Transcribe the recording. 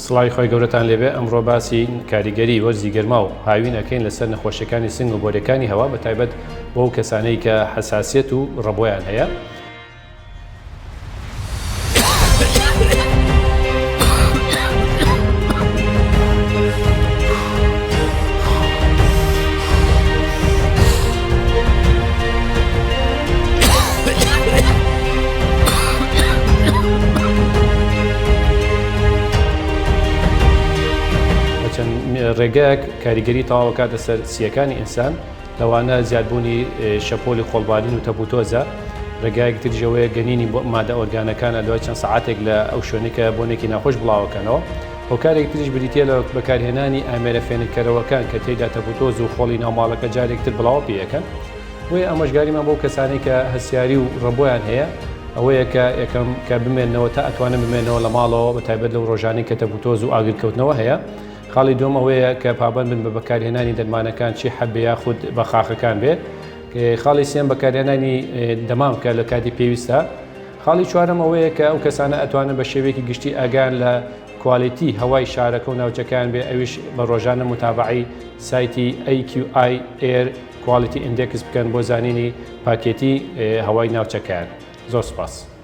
سڵاوی خوای گەورەتان لێبێ ئەمڕۆ باسی کاریگەری وەرزی گەرما و هاوین ئەکەین لەسەر نەخۆشیەکانی سنگ و بۆریەکانی هەوا بە تایبەت بۆ ئەو کەسانەی کە حەساسیەت و ڕەبۆیان هەیە. بە چەند ڕێگایەک کاریگەری تەواو ئەکاتە سەر سییەکانی ئینسان، لەوانە زیادبوونی شەپۆلی خۆڵبارین و تەپوتۆزە، ڕێگایەکی تریش ئەوەیە گەنینی مادە ئۆرگانەکانە دوای چەند سەعاتێک لە ئەو شوێنەی کە بۆنێکی ناخۆش بڵاوەکەنەوە. هۆکارێکی تریش بریتییە لە بەکارهێنانی ئامێرە فێنککەرەوەکان کە تێیدا تەپوتۆز و خۆڵی ناو ماڵەکە جارێکی تر بڵاوە پێیەکەن. بۆیە ئامۆژگاریمان بۆ کەسانەی کە هەستیاری و ڕەبۆیان هەیە ئەوەیە کە یەکەم کە بمێننەوە تا ئەتوانن بمێنەوە لە ماڵەوە بە تایبەت لەو ڕۆژانەی کە تەپوتۆز و ئاگرکەوتنەوە هەیە. خاڵی دووەم ئەوەیە کە پابەند بن بە بەکارهێنانی دەرمانەکان چی حەب بێ یاخود بەخاخەکان بێ. خاڵی سێم بەکارهێنانی دەمامکە لە کاتی پێویستە. خاڵی چوارەم ئەوەیە کە ئەو کەسانە ئەتوانن بە شێوەیەکی گشتی ئاگایان لە quality هەوای شارەکە و ناوچەکەیان بێ ئەویش بە ڕۆژانە موتابەعەی سایتی AQI Air Quality Index بکەن بۆ زانینی پاکێتی هەوای ناوچەکەیان. زۆر سوپاس.